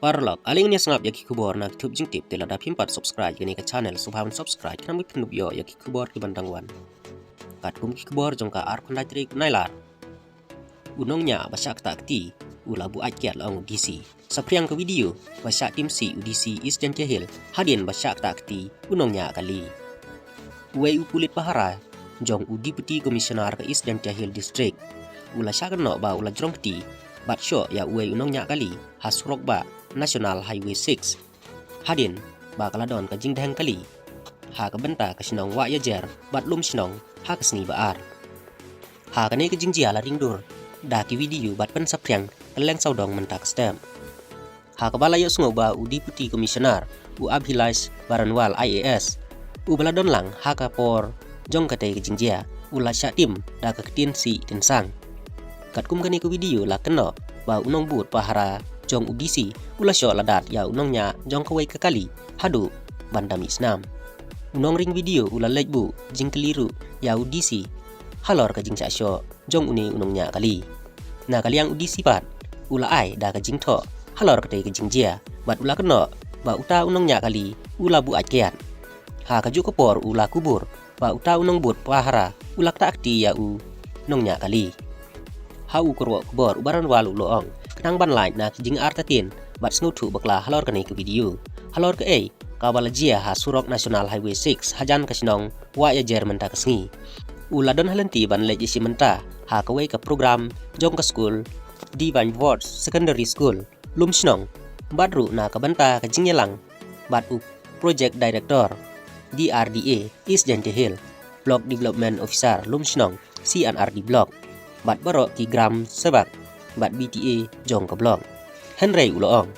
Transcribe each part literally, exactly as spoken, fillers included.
Paralok, ale ngin ïa sngap ïa ki khubor na ki thup jingtip, te lada phim pat subscribe ïa kane ka channel, sngewbha ban subscribe, khnang ba phin ïoh ïa ki khubor ki ban dang wan. Katkum ki khubor jong ka arphew khyndai tarik Nailar, u nongñiah ba shah ktah kti u la buaid kiad, la ong u D C. Saphriang ka video ba shah tim sih u D C East Jaintia Hills hadien ba shah ktah kti u nongñiah kali. Uwei u pulit pahara jong u Deputy Commissioner ka East Jaintia Hills District u la shah kynnoh ba u la jrong kti bad shoh ïa uwei u nongñiah kali ha surok bah National Highway six hadien ba ka la don ka jingdheng kali ha ka bynta ka shnong Wahiajer bad Lumshnong ha ka sngi ba ar. Ha kane ka jingjia la ring dur da ki video bad pynsaphriang kylleng sawdong mynta ka step. Ha kaba la ïohsngew ba u Deputy Commissioner, u Abhilash Baranwal I A S, u ba la don lang ha ka por jong katei ka jingjia, u la shah tim da ka ktien sih ktien sang. Katkum kane ka video la kynnoh ba u nongbud pahara jong u D C u la shoh ladat ïa u nongñiah jong kawei ka kali haduh ban da mih snam. U nongring video u la leit buh jingkylli ruh ïa u D C halor ka jingshah shoh jong une u nongñiah kali. Na ka liang u D C pat u la ai da ka jingthoh halor katei ka jingjia bad u la kynnoh ba uta u nongñiah kali u la buaid kiad. Ha kajuh ka por u la kubur ba uta u nongbud pahara u la ktah kti ïa u nongñiah kali. Ha u kyrwoh khubor u Baranwal u la ong, khnang ban lait na ki jingartatien bad sngewthuh bakla halor kane ka video. Halor kaei kaba la jia ha surok National Highway six hajan ka shnong Wahiajer mynta ka sngi, u la don ha lynti ban leit ïashim bynta ha kawei ka program jong ka skul Divine Word Secondary School, Lumshnong, bad ruh na ka bynta ka jingïalang bad u Project Director D R D A East Jaintia Hills, Block Development Officer Lumshnong, C and R D Block, bad baroh ki Gram Sebak bad B T A jong ka block. Hynrei u la ong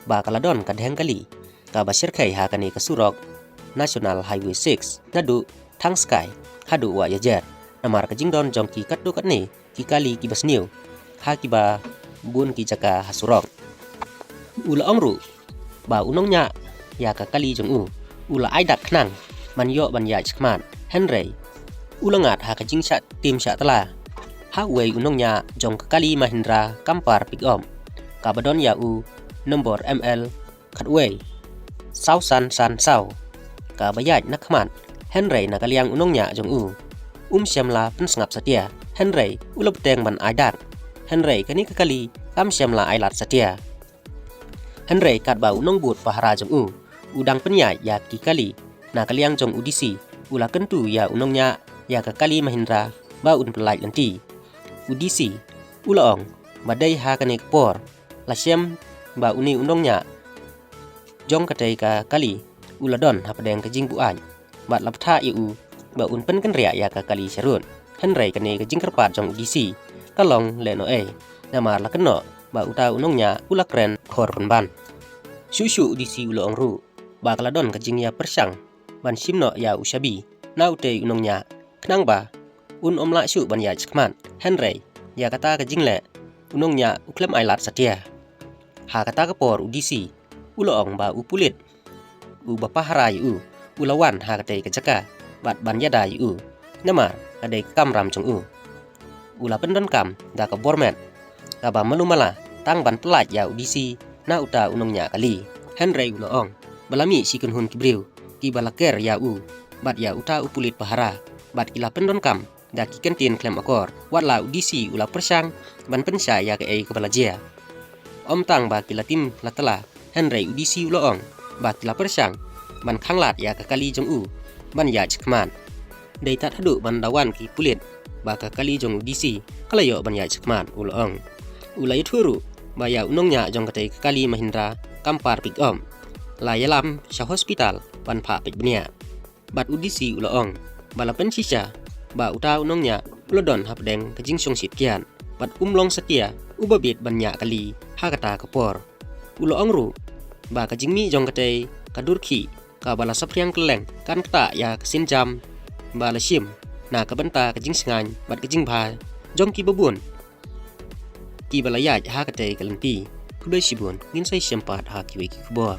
ba ka la don ka dheng kali kaba shyrkhei ha kane ka surok National Highway six naduh Thangskai haduh Wahiajer, namar ka jingdon jong ki katto katne ki kali kiba sniew ha kiba bun ki jaka ha surok. U la ong ruh ba u nongñiah ïa ka kali jong u u la ai dak khnang ban ïoh ban ïaid shakhmat, hynrei u la ngat ha ka jingshah tim shah tla ha uwei u nongñiah jong ka kali Mahindra Camper Pickup kaba don ïa u nombor M L khatwei saw san san saw kaba ïaid na khmat, hynrei na ka liang u nongñiah jong u um shym la pynsngap satia, hynrei u la bteng ban ai dak, hynrei kane ka kali kam shym la ai lad satia. Hynrei katba u nongbud pahara jong u u dang pynïaid ïa ki kali, na ka liang jong u D C u la kyntu ïa u nongñiah ïa ka kali Mahindra ba un pyllait lynti. U D C u la ong ba dei ha kane ka por la shem ba une u nongñiah jong katei ka kali u la don hapdeng ka jingbuaid bad la bthah ïa u ba un pynkynriah ïa ka kali sharud. Hynrei kane ka jingkyrpad jong u D C ka long lehnohei, namar la kynnoh ba uta u nongñiah u la kren khor pynban. Shuh shuh u D C u la ong ruh ba ka la don ka jingïapyrshang ban shim noh ïa u shabi na utei u nongñiah khnang ba un ym lah shuh ban ïaid shakhmat, hynrei ïa kata ka jingleh u nongñiah u khlem ai lad satia. Ha kata ka por u D C u la ong ba u pulit uba pahara ïa u u la wan ha katei ka jaka bad ban ïada ïa u, namar ka dei ka kamram jong u. U la pyndonkam da ka bor met kaba malu mala tang ban pyllait ïa u D C na uta u nongñiah kali. Hynrei u la ong ba la mih shi kynhun ki briew kiba la ker ïa u bad ïa uta u pulit pahara bad ki la pyndonkam da ki kyntien khlem akor. Wat la u D C u la pyrshang ban pynshai ïa kaei kaba la jia, ym tang ba ki la tim la tla, hynrei u D C u la ong ba ki la pyrshang ban khanglad ïa ka kali jong u ban ïaid shakhmat. Dei tad haduh ban da wan ki pulit ba ka kali jong u D C ka la ïoh ban ïaid shakhmat, u la ong. U la ïathuh ruh ba ïa u nongñiah jong katei ka kali Mahindra Camper Pickup la ïalam sha hospital ban phah peit bniah. Bad u D C u la ong ba la pynshisha ba uta u nongñiah u la don hapdeng ka jingshongshit kiad bad um long satia uba bit ban ñiah kali ha kata ka por. U la ong ruh ba ka jingmih jong katei ka dur khih kaba la saphriang kylleng kan ktah ïa ka sienjam ba la shim na ka bynta ka jingshngaiñ bad ka jingbha jong kiba bun kiba la ïaid ha katei ka lynti. Khublei shibun, ngin sa ïashem pat ha kiwei ki khubor.